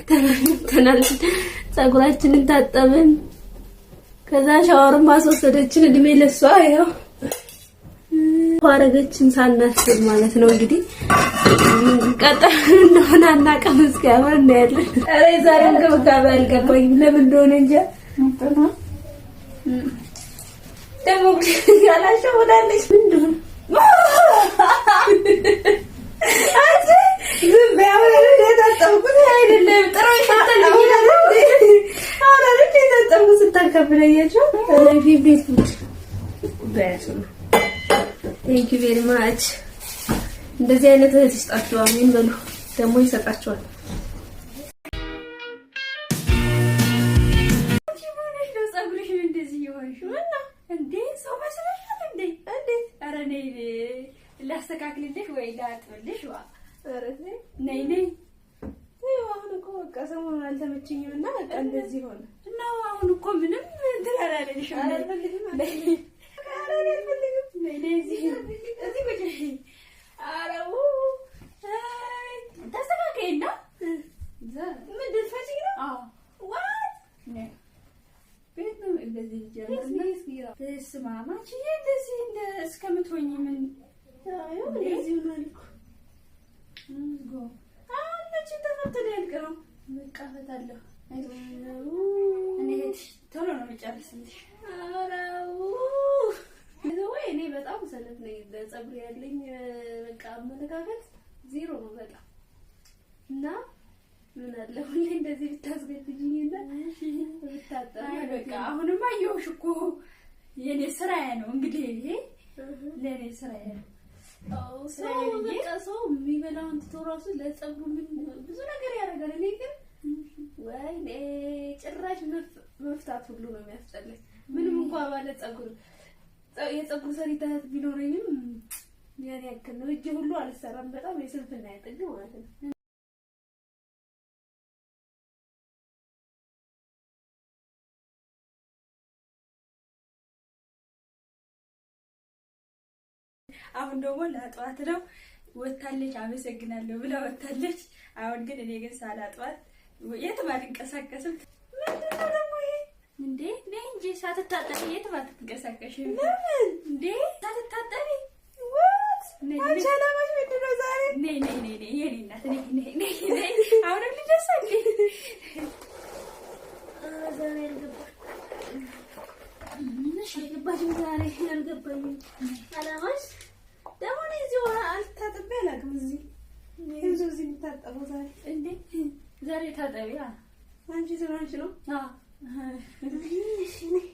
ተናል ፀጉራችንን ታጠብን። ከዛ ሻወርም አስወሰደችን። እድሜ ለሷ ይኸው አረገችን ሳናስብ ማለት ነው። እንግዲህ ቀጣይ እንደሆነ አናውቅም። እስኪ አብረን እናያለን። ኧረ የዛሬ እንክብካቤ አልገባኝም ለምን እንደሆነ እንጃ። ደግሞ ያላሸውላለች ምንድን ነው ዝም በይ። አሁን አይደል የታጠብኩት? አይደለም ጥሩ ይሸታል። አሁን አይደል የታጠብኩት? ስታከብለያቸው Favorite food. Thank you very much። እንደዚህ አይነት እህት ይስጣችሁ። አሜን በሉ። ደግሞ ይሰጣችኋል። ፀጉርሽን እንደዚህ እየሆንሽ እንዴ? ሰው መስለሻል እንዴ? እንዴት? ኧረ ነይ ላስተካክልልሽ ወይ ላጥብልሽ። ዋ ነይ ነይ። አሁን እኮ በቃ ሰሞኑን አልተመቸኝም እና በቃ እንደዚህ ሆነ። እና አሁን እኮ ምንም እንትን አላለልሽም። ኧረ አልፈልግም፣ ኧረ እኔ አልፈልግም። ነይ ነይ፣ እዚህ እዚህ ቁጭ በይ። ኧረ አይ ተስተካከይና ምንድን ፈጭኝ ነው? አዎ What? ቤት ነው እንደዚህ ጀመርና በስመ አብ አንቺዬ፣ እንደዚህ እንደ እስከምትሆኚ ምን እንደዚህ ሆኗል እኮ አሁን መቼ ተፈቶ ሊያልቅ ነው? በቃ እፈታለሁ። እኔ እህትሽ ቶሎ ነው የምጨርስልሽ። ኧረ ወይ እኔ በጣም ሰነፍ ነኝ። ለፀጉር ያለኝ በቃ አመለካከት ዜሮ ነው በጣም። እና ምን አለ ሁሌ እንደዚህ ብታስገድጂኝና ብታጠብ። አይ በቃ አሁንማ አየሁሽ እኮ የኔ ስራዬ ነው እንግዲህ ይሄ ለኔ ስራዬ ነው። ሰው በቃ ሰው የሚበላውን ትቶ ራሱ ለፀጉሩ ምን ብዙ ነገር ያደርጋል። እኔ ግን ወይኔ ጭራሽ መፍታት ሁሉ ነው የሚያስጠላኝ። ምንም እንኳን ባለ ፀጉር የፀጉር ሰሪ ቢኖረኝም ያን ያክል ነው። እጄ ሁሉ አልሰራም። በጣም የስንፍና ያጥግ ማለት ነው። አሁን ደግሞ ላጥዋት ነው። ወታለች፣ አመሰግናለሁ ብላ ወታለች። አሁን ግን እኔ ግን ሳላጥዋት የትም አልንቀሳቀስም። ምንድን ነው ደግሞ ይሄ? እንዴ ነይ እንጂ ሳትታጠቢ የትም አትንቀሳቀሽም። ለምን እንዴ ሳትታጠቢ? What? ነይ። አንቺ አላማሽ ምንድን ነው ዛሬ? ነይ ነይ ነይ ነይ የኔ እናት ነይ ነይ ነይ ነይ። አሁንም ልደርሳ እንዴ? ዛሬ አልገባሽም። ዛሬ አልገባኝም አላማሽ። ደግሞ እኔ እዚህ አልታጥቤ አላውቅም። እዚህ እዚህ እዚህ የምታጠበው ዛሬ እንዴ ዛሬ ታጠቢ። አንቺ ስለሆንሽ ነው። አዎ። እሺ ነይ።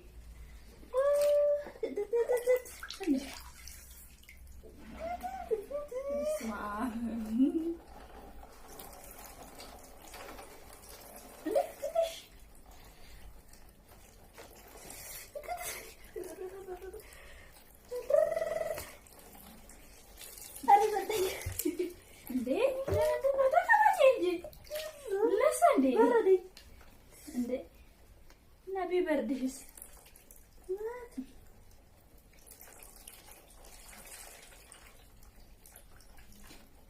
ትንሽ በስመ አብ እንዴ ትንሽ እንዴ ለምንድን ነው? ተቀመጪ እንጂ ለሳ እንዴ በረደኝ። እንዴ እና ቢበርድሽስ?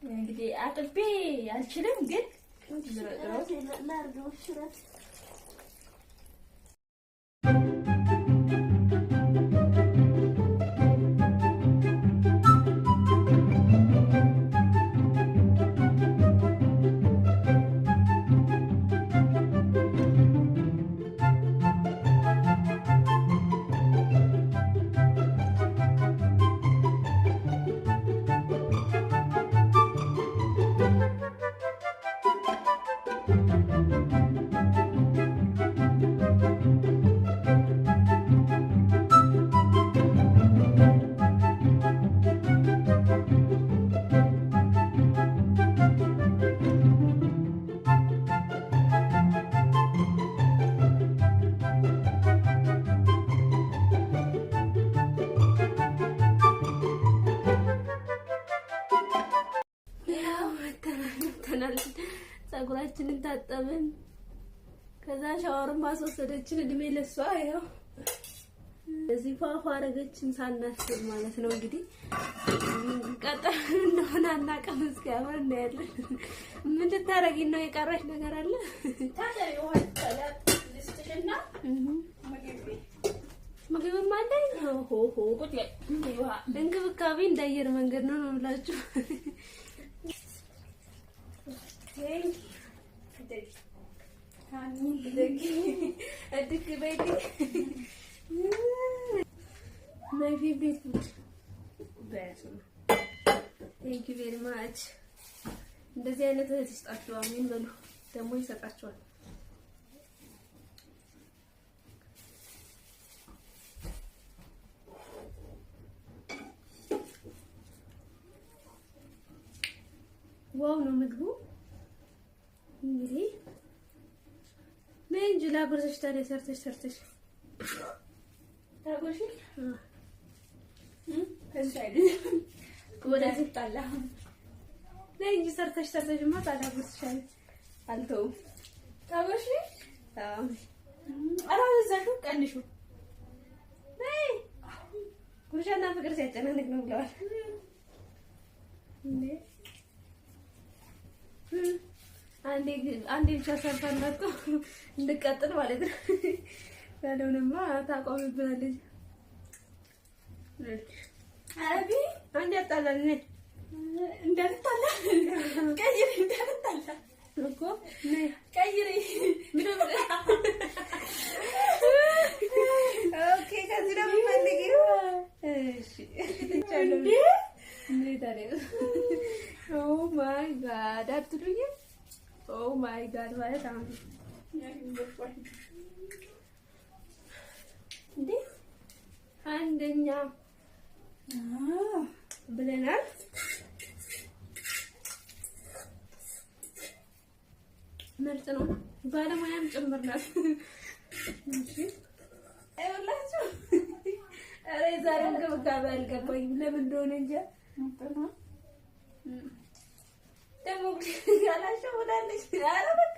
እንግዲህ አጥቤ አልችልም፣ ግን ዝሮ ዝሮ ላድርገው እሺ እራሴ። ያው መተናል፣ ፀጉራችንን ታጠብን። ከዛ ሻወርም አስወሰደችን። እድሜ ለሷ ይኸው እዚህ ፏፏ አረገችን ሳናስብ ማለት ነው። እንግዲህ ቀጣይ እንደሆነ አናውቅም። እስኪ አብረን እናያለን። ምን ልታረጊ ነው? የቀረሽ ነገር አለ? ታዲያ ውሃ ልስጥሽና ምግብ ምግብም አለ። ሆ ሆ ቁጭ በይ። ውሃ እንክብካቤ እንደ አየር መንገድ ነው ነው የምላችሁ። እድግ በይልኝ። My favorite food thank you very much። እንደዚህ አይነት እህት ይስጣችሁ። አሜን በሉ። ደግሞ ይሰጣችኋል። Wow ነው ምግቡ። እንግዲህ ነይ እንጂ ላጉርስሽ። ታዲያ ሰርተሽ ሰርተሽ ታጎርሽ እሺ አይደለም ወደዚህ ጣላ ነይ እንጂ ሰርተሽ ሰርተሽማ ታላጉርስሻለሁ። አልተውም። ታጎርሽ አዎ አላበዛሽው፣ ቀንሹ። ነይ ጉርሻና ፍቅር ሲያጨናንቅ ነው ብለዋል። እንዴ አንዴ አንዴ ብቻ ሰርተን መጥቶ እንድቀጥል ማለት ነው። ያለውንማ ታቆምብናለች። አቢ አንዴ ያጣላል። ነይ እንዳልጣላ ቀይሪ፣ እንዳልጣላ እኮ ነይ ቀይሪ። Okay፣ ከዚህ ደግሞ ፈልጊው። እሺ እንዴ እንዴ ታዲያ oh my God አትሉኝም? Oh my God ማለት አሁን እንዴ አንደኛ ብለናል። ምርጥ ነው። ባለሙያም ጭምር ናት። እሺ አይወላችሁ። ኧረ የዛሬው እንክብካቤ አልገባኝም ለምን እንደሆነ እንጃ። ደግሞ ያላቸው ብላለች። ኧረ በቃ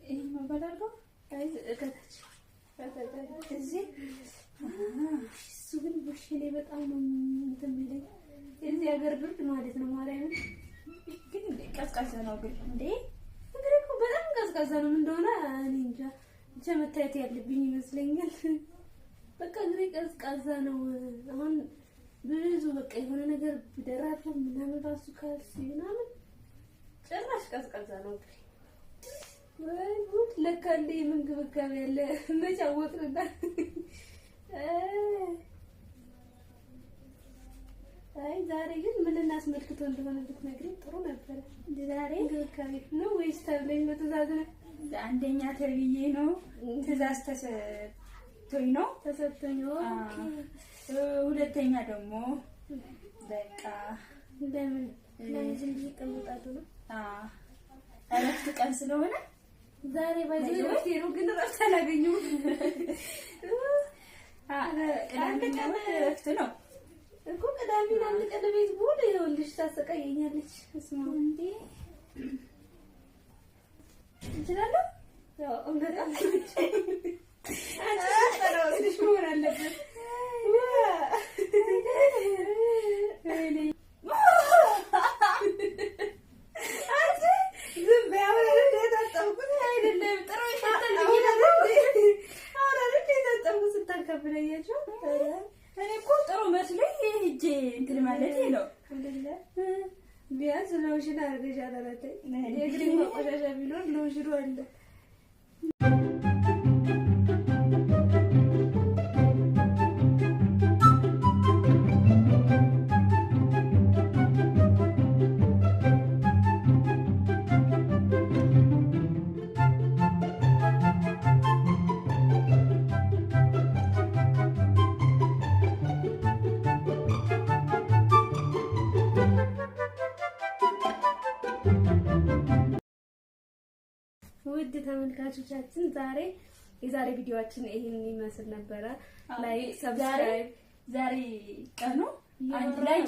ይሄ መባል አድርገው አይ ከታች እዚህ እሱ ግን ቡሽ እኔ በጣም ነው እንትን የሚለኝ የዚህ ሀገር ብርድ ማለት ነው። ማርያምን ግን ቀዝቃዛ ነው ግን እንዴ እንግዲህ እኮ በጣም ቀዝቃዛ ነው። ምን እንደሆነ እኔ እንጃ። ብቻ መታየት ያለብኝ ይመስለኛል። በቃ እግሬ ቀዝቃዛ ነው። አሁን ብዙ በቃ የሆነ ነገር ብደራረብ ምናምን ራሱ ካልሲ ምናምን ጭራሽ ቀዝቃዛ ነው እግሬ። ወይ ጉድ! ለካ እንደ እንክብካቤ ያለ መች አወቅንና። አይ ዛሬ ግን ምንን አስመልክቶ እንደሆነ ብትነግሪኝ ጥሩ ነበረ። ዛሬ እንክብካቤ ነው ወይስ ተብለኝ በትዕዛዝ ነው? አንደኛ ተብዬ ነው ትዕዛዝ ተሰጥቶኝ ነው። ተሰጥቶኝ። Okay። ሁለተኛ ደግሞ በቃ ለምን ለምን ዝም ብዬ እቀመጣለሁ ነው? እረፍት ቀን ስለሆነ ዛሬ ባይዘ እረፍቴ ነው፣ ግን እረፍት አላገኘሁም። ቅዳሜና እሑድ እረፍት ነው እኮ ቅዳሜን አንድ ቀን ቤት ብውል ይኸውልሽ ታሰቃየኛለች። እስማ እንዴ እንችላለሁ። ያው በጣም አንቺ ስትጠራው መሆን አለበት። አንቺ ዝም በይ። አሁን አይደል የታጠብኩት? አይደለም ጥሩ ይሸታል። አሁን አይደል የታጠብኩት ስታከብለኛቸው እኔ እኮ ጥሩ መስሎኝ ሂጅ እንትን ማለት ነው አይደለ? ቢያንስ ሎሽን አድርገሻል አለኝ። የእግሬ ቆሻሻ ቢኖር ሎሽኑ አለ። ውድ ተመልካቾቻችን ዛሬ የዛሬ ቪዲዮአችን ይሄን ይመስል ነበረ። Like፣ subscribe ዛሬ ቀኑ አንድ ላይ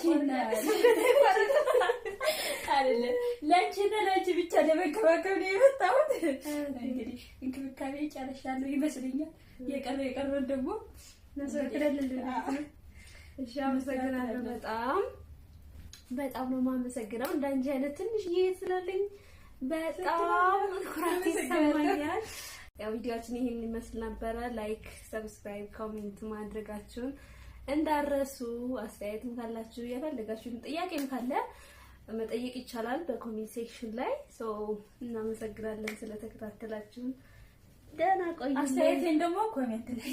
አይደለም ለአንቺና ለአንቺ ብቻ ለመንከባከብ ነው የመጣሁት። እንግዲህ እንክብካቤ ጨርሻለሁ ይመስለኛል። የቀረ የቀረውን ደግሞ እናስረክዳለን። እሺ፣ አመሰግናለሁ። በጣም በጣም ነው የማመሰግነው። እንዳንቺ አይነት ትንሽዬ ስላለኝ በጣም ኩራት ይሰማኛል። ያው ቪዲዮአችን ይሄን ይመስል ነበረ። Like፣ subscribe፣ comment ማድረጋችሁን እንዳትረሱ። አስተያየትም ካላችሁ የፈለጋችሁን ጥያቄም ካለ መጠየቅ ይቻላል በ comment section ላይ። So እናመሰግናለን ስለተከታተላችሁን። ደህና ቆዩ። አስተያየቴን ደግሞ comment ላይ